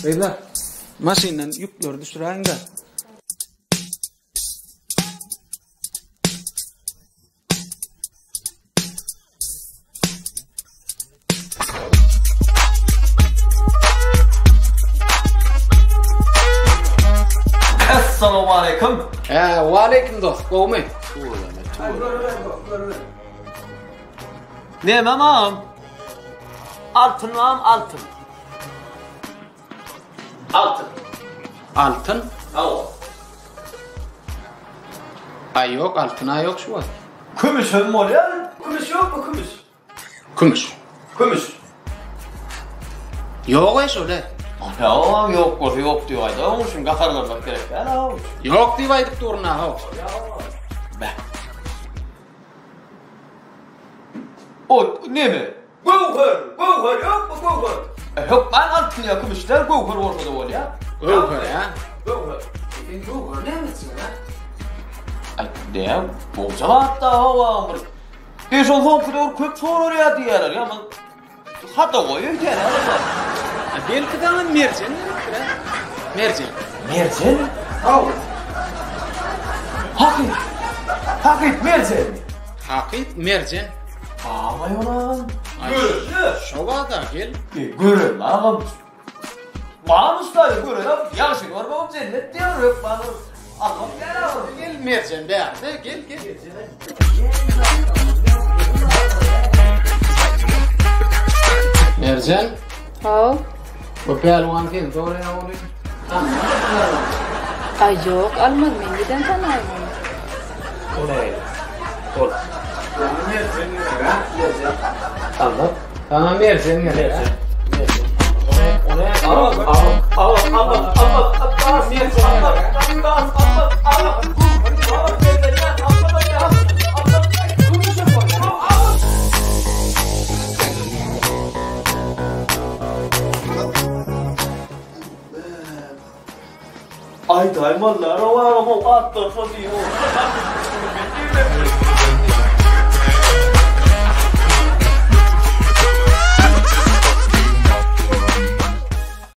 Gyzlar, maşyndan ýükleri düşüräýiň-dä. Assalamualaikum. Hä, waleýkim dost, gowmy? Näme mam? Altyn mam, altyn. Altyn. Altyn? Hawa. Aý ýok, altyn-a ýok şu wagt. Kümüş hem bolýar. Kümüş ýokmy, kümüş? Kümüş. Kümüş. Ýok-eý şol-e. Ýa, ýok bolsa ýok diýip aýda, onuň üçin gaharlanmak gerek däl-a. Ýok diýip aýdyp durun-a, how. Beh. O neme? Göwher! Göwher ýokmy göwher? E, hökman altyn ýa kümüş däl, göwher bolsa-da bolýar. Göwher, hä? Göwher. Sen göwher näme etjek, hä? Aý, näme? Gowja zatda hawa bir. E, şol soňky döwür köp soralýar diýýärler. Ýa, men hata goý öýdýän, hä? Belki saňa merjen gerekdir, hä? Merjen. Merjen? Hawa. Hakyt. Hakyt merjen. Hakyt merjen. Barmaý ol agam. Görende. Şo bada gel. E, gören agam. Barmyş daýy gören agam. Ýagşy görmegem jennet diýer hökman. Agam gel agam. Gel merjen bärde gel gel. Merjen. Haw. Bu pälwan seni soraýar ony. Aý ýok, almaz men nirden tanaýyn ony. O nähili? Ol. Saňa merjen gerek, ha? Merjen. Almaz. Saňa merjen gerek. Merjen. Merjen. O ne? O ne? Al, al, al, al, al, al, merjen. Al, al, al, al. Aýdaýmalylar, o agam, o atlar şo diýip.